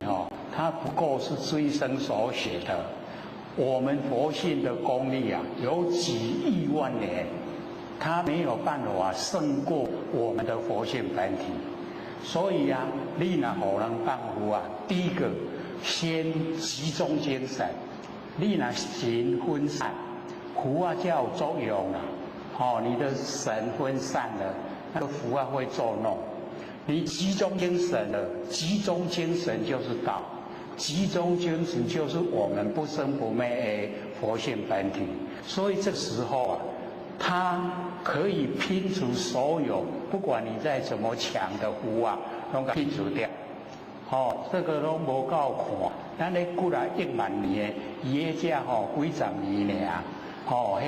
哦，它不過是這一生所學的。我們佛性的功力啊，有幾億萬年，它沒有辦法勝過我們的佛性本體。所以啊，你若予人放符啊，第一個先集中精神，你若神分散，符啊才有作用啦。哦，你的神分散了，那個符啊會作弄。你集中精神了，集中精神就是道，集中精神就是我們不生不滅的佛性本體。所以這時候啊，它可以拼除所有，不管你再怎麼強的符啊，攏共拼除掉。哦，這個攏無夠看，咱咧過來億萬年的，伊彼隻吼幾十年爾，吼，彼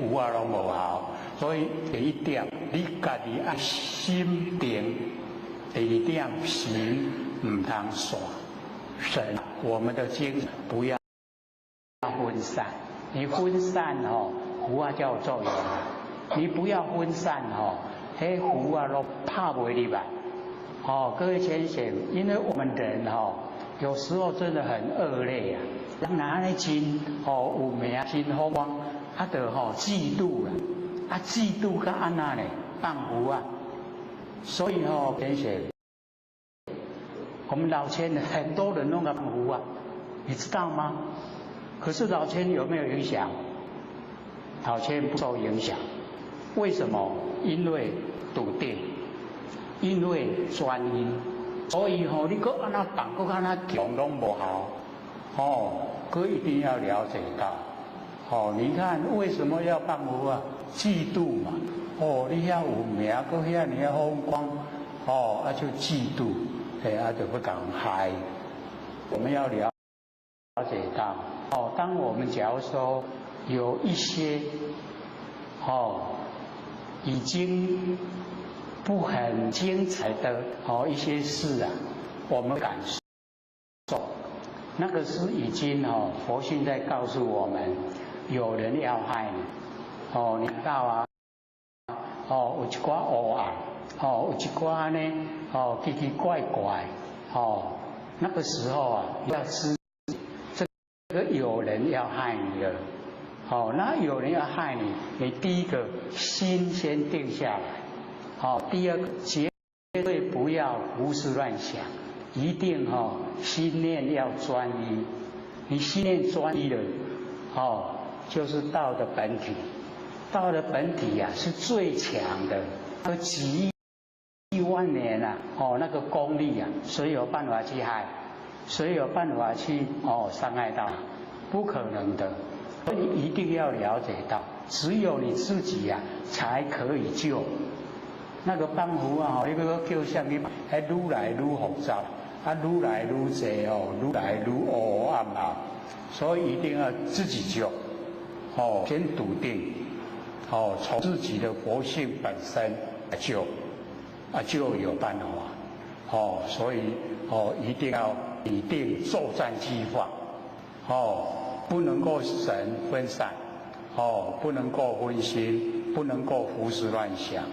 符啊攏無效。所以第一點，你家己愛心定；第二點，神毋通散，神我們的精神不要分散。你分散吼，符啊才有作用。你不要分散吼，彼符啊攏拍袂入來。哦，各位淺顯，因為我們人吼，有時候真的很惡劣啊。人若按呢真吼有名真風光，啊，就吼嫉妒啦，啊嫉妒佮按怎呢？放符啊。所以吼，淺顯，我們老千很多人弄個放符啊，你知道嗎？可是老千有沒有影響？老千不受影響，為什麼？因為篤定，因為專一，所以吼，你閣按怎放，閣按怎強，攏無效。哦，閣一定要了解到。哦，你看為什麼要放符啊？嫉妒嘛。哦，你遐有名，閣遐爾風光，哦，啊就嫉妒，哎，啊就欲共害。我們要了解到，哦，當我們假如說有一些，哦，已經不很精彩的哦一些事啊，我們感受，那個是已經哦佛性在告訴我們，有人要害你，哦，你知道啊，哦，有一寡烏暗，哦，有一寡呢，哦，奇奇怪怪，哦，那個時候啊，要知這個有人要害你了，哦，那有人要害你，你第一個心先定下來，好，第二個絕對不要胡思亂想，一定哈心念要專一，你心念專一了，哦，就是道的本體，道的本體呀是最強的，而幾億萬年啊，哦那個功力啊，誰有辦法去害？誰有辦法去哦傷害到？不可能的，所以你一定要了解到，只有你自己呀才可以救。那個放符啊，你欲叫啥物？還愈來愈複雜，啊，愈來愈濟哦，愈來愈黑暗啊！所以一定要自己救，哦，先篤定，哦，從自己的佛性本身來救，啊，就有辦法，哦，所以哦，一定要擬定作戰計劃，哦，不能夠神分散，哦，不能夠分心，不能夠胡思亂想。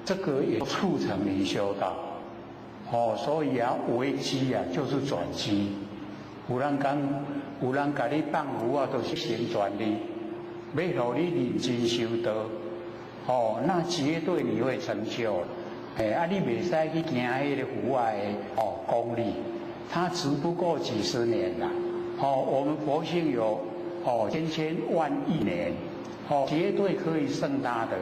這個也促成你修道，哦，所以啊，危機啊就是轉機。有人講，有人共你放符啊，都是成全你，欲予你認真修道，哦，那絕對你會成就。哎，啊，你袂使去驚彼個符仔的哦功力，它只不過幾十年啦。哦，我們佛性有哦千千萬億年，哦，絕對可以勝他的。